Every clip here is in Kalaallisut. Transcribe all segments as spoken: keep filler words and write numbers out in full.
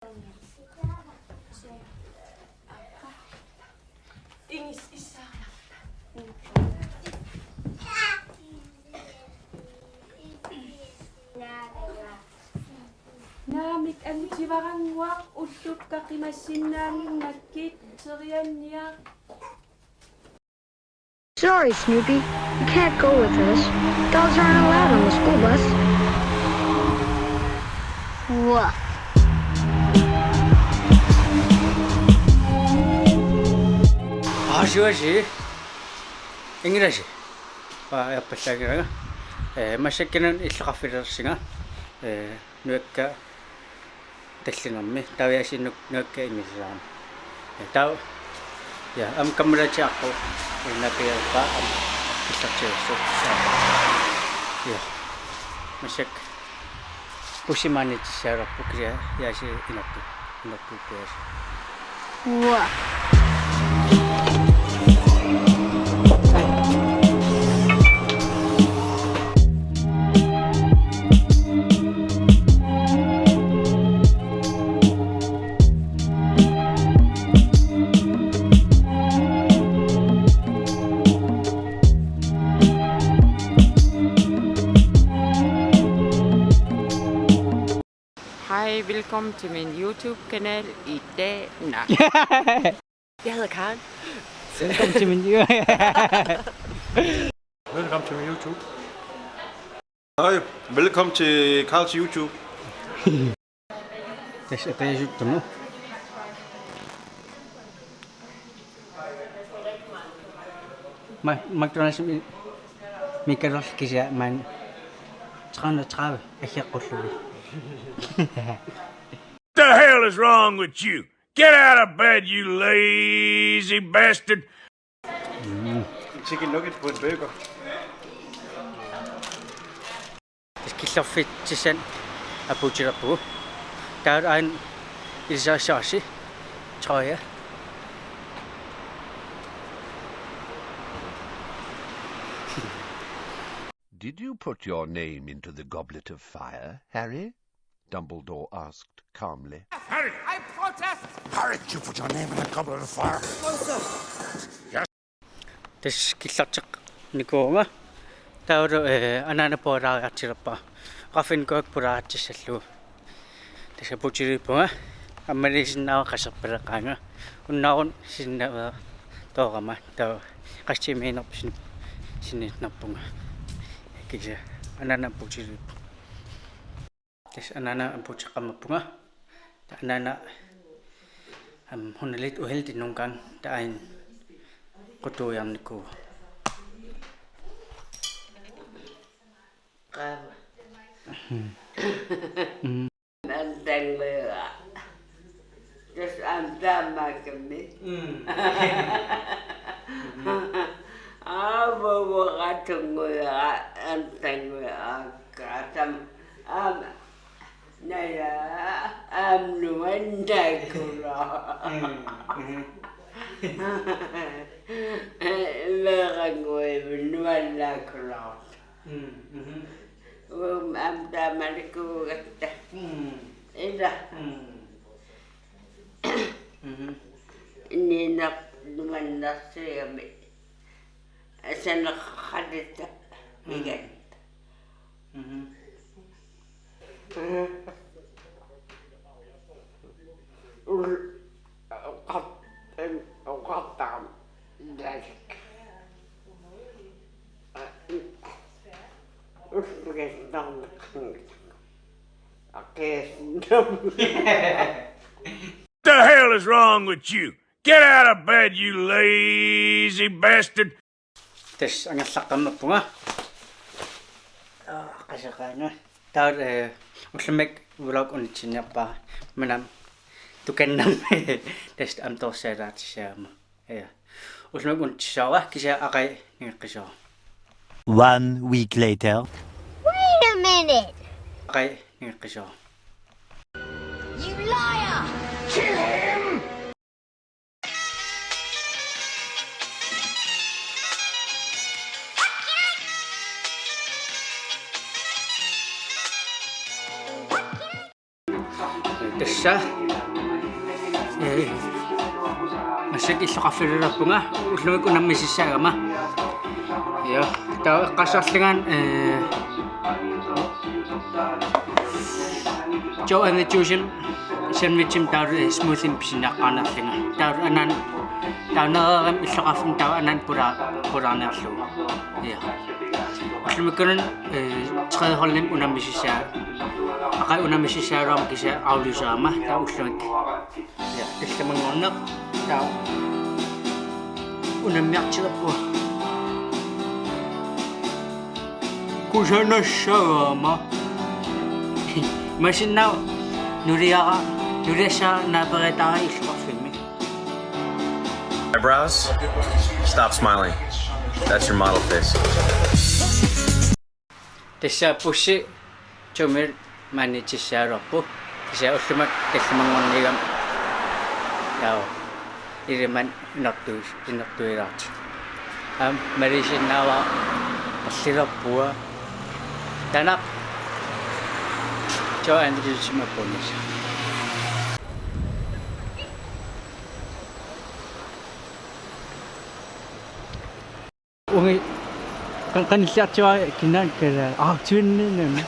Naamik, angutivara, ullukka qimassinnaannginnakku, serianniaq. Sorry, Snoopy. You can't go with us. Dogs aren't allowed on the school bus. Woof. Aasiit, Ingilasi. Aa, ajorpallaanngilanga. Ee, massakkumut illoqarfilersinga. Ee, nuakka tallinermi, taava Yaasiinnut nuakka ingerlaannaq. Ee, taava, ja, aamma kammalaatiaqqu, ee, napiarpa aamma killartigassuk. Ja. Massakkut bussi maaniittussaalerpoq, kisianni Yaasii inortu-, inortuuppiaas. Woof. Hej, velkommen til min YouTube-kanal i dag. Nej. Jeg hedder Karen. Velkommen til min Velkommen til min YouTube. Hej, velkommen til Karls YouTube. Tassa aperisuttunut. Ma-, McDonald's mi-, Michael kisianni maani tre hundrede og tredive aggeqqullugit. The hell is wrong with you? Get out of bed, you lazy bastard! Mm. En chicken nugget på en burger. Tassa killorfitsissanik apuutilerpugut. Taava aajuna ilisarissavassi, tror jeg. Did you put your name into the goblet of fire, Harry? Dumbledore asked calmly. Harry! I protest! Harry, did you put your name in the goblet of fire? Tassa killarteqqaarnikuuvunga. Taavalu, eh, anaana pulaariartilerpara. Oqarfinnikuuakka pulaariartissallugu. Tassa apuutiliippunga. Ammaliisinnaavara qaserpaleqaanga. Unnuaruna sinnaveer toorama. Taava qassit timiinerput sin-, sinnerpunga. Kisianni anaana apuutiliippunga. Tassa anaana apuuteqqammerpunga. Taava anaana, am, hun er lidt uheldig nogle gange. Taava aajuna qutuujarnikuuvoq. Qaama. Mm. Antanguera. Tassa antaamaakami. Mm. Aavoratunguera antanguera kaatam. Am, naja, am nuannakula. Mm, mhm. Meeranguivu nuannakula. Mm, mhm. Um, am tamalikuugatta. Mm. Ila. Mm. Mhm. Niinar-, nuannarsiami. Saneqqalita. Mm. Igat. Mhm. Mhm. Ul-, oqat-, em, oqattaam. Dalik. Ullugasnarneqanngilaq. Aqiasnam. The hell is wrong with you? Get out of bed, you lazy bastard! Tassa angerlaqqammerpunga. Aa, qaseqaanga. Taava, eh, ullumi vlog unitsinniarpara. Manam tukannam. Tassa amtorsaalaatissaama. Ja. Ullumi unitsissaara kisianni aqagu nangeqqissaara. One week later. Wait a minute. Aqagu nangeqqissaara. You liar! Kill him! Tassa Ee, massakkut illoqarfililerpunga, ullumikkut unammisissaagama. Ja, taava eqqarsarlunga, ee, Joe and the Juice-imi sandwichimik taavalu, ee, smoothie-mik pisiniaqqaarniarlunga. Taavalu anaana, taava nereeruma illoqarfimmi taava anaana pula-, pulaarniarlugu. Ja. Ullumikkununa, ee, tredje holdimik unammisissaa-, aqagu unammisissaagaluarama kisianni aflyserama taava ullumikkut. Ja, tallimanngorneq. Taava unammiartilerpunga. Kusanassaagama. Imaassinnaavoq nuliara, nuliassara naapeqataara illoqarfimmi. Eyebrows? Stop smiling. That's your model face. Tassa bussi Tommy maaniittussaagaluarpoq. Kisianni ullumi tallimanngorniugami. Taava ilimanni inortu-, inortuilaartoq. Aamma maliisinnaavara qallilerpunga. Taanna Joe and the Juice-imi apuunissaq. Ungi-, qan-, qanilliartigu kinaana kala-, aa, tuinninami.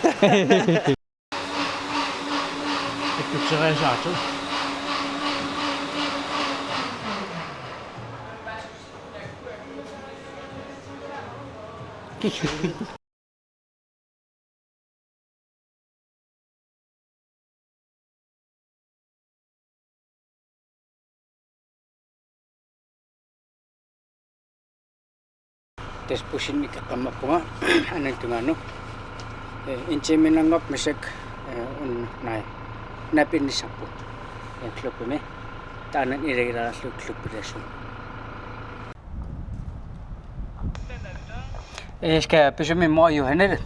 Ikkutseriasaartoq. Tassa bussimi ikeqqammerpunga anaana tungaanut. Ee, en timinngorpoq massakkut, ee, un-, naak, naapinnissaarput. Ee, klubbimi. Taanna ilagilaarlugu klubbilaassuunga. Ee, skal jeg besøge min mor i Johanne?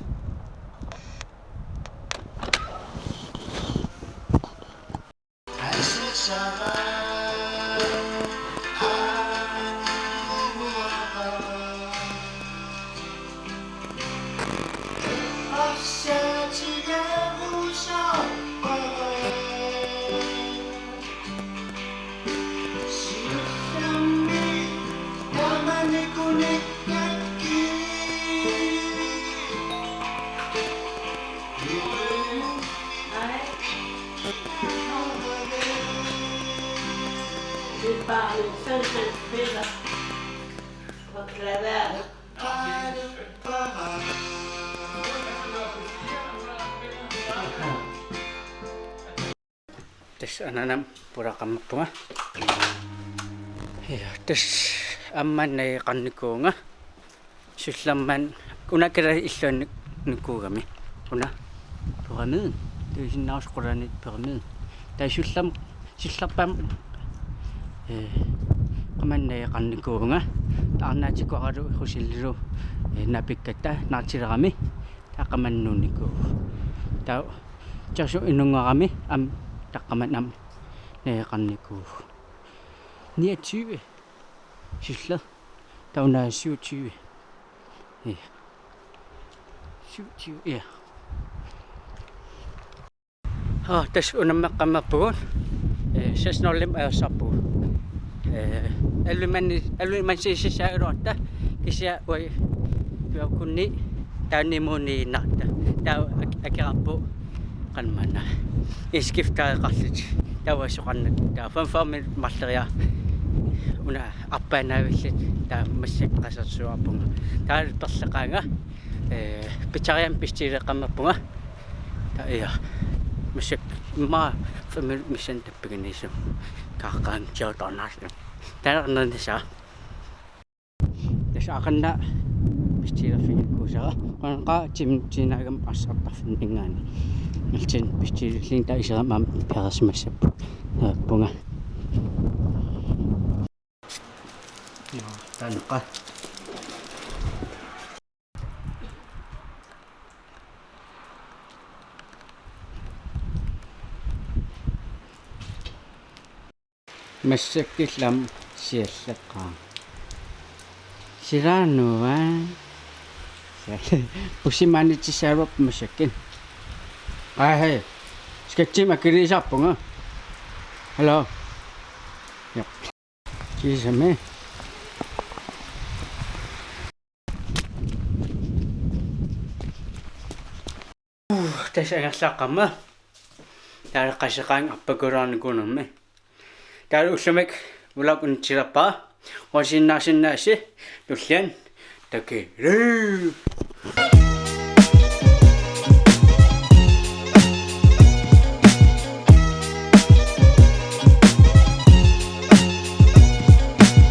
Tassa anaanama pulaqqammerpunga. Ja, tassa aamma nageqarnikuuvunga. Siullermik una kala illuannik-, nikuugami. Una. Pyramiden. Taava isinnaasoq qulaaniit pyramiden. Taava siullermik, siullerpaamik, ee, qamani nageqarnikuuvunga. Taava arnaatikuaralu Hotelillu, ee, naapikkatta naartulerami. Taava qamani nuunnikuuvugut. Taava tassa inunngorami aamma taqqamani aamma nageqarnikuuvugut. Niogtyve. Siulleq. Taava una syvogtyve. Ja. Syvogtyve, ja. Aa, tassa unammeqqammerpugut. Ee, seks nul-imik ajorsarpugut. Ee, elleve mani-, elleve manna sisassagaluarutta kisianni uagut piakunni taanna imuuniinnarta. Taava ak-, akerarpoq qanmana. Indskiftereqarlutik. Taava soqarnak. Taava femogfyrre marloriarluta. Una arpaannaavilluta. Taava massakkut qasersuarpunga. Taava perleqaanga. Ee, pizzeriami pistiileqqammerpunga. Taava ja. Massakkut immaqa fem missan tappikaniisum. Kaqqaan tiutornaasum. Taava nernisa. Tassa aqanna pistiilerfiginikuusara. Qanqa tim-, tiinaagam assartarfinninngaanniit. Altin pistiilerlin taava iserama aamma piarsimassapput. Aappunga. Joo, taanna. Massakkut ilami sialleqqaarama. Silaannguaq. Bussi maaniittussaavarput massakkut. Aa, hej. Sketchimi akiliisarpunga. Hallo. Kiisami. Tassa angerlaqqamma. Taava qasseqaanga arpakulaarnikuunermi. Taava ullumikkut vlog unitsilerpara. Uasiinnaarsinnaasi tulliani takilu.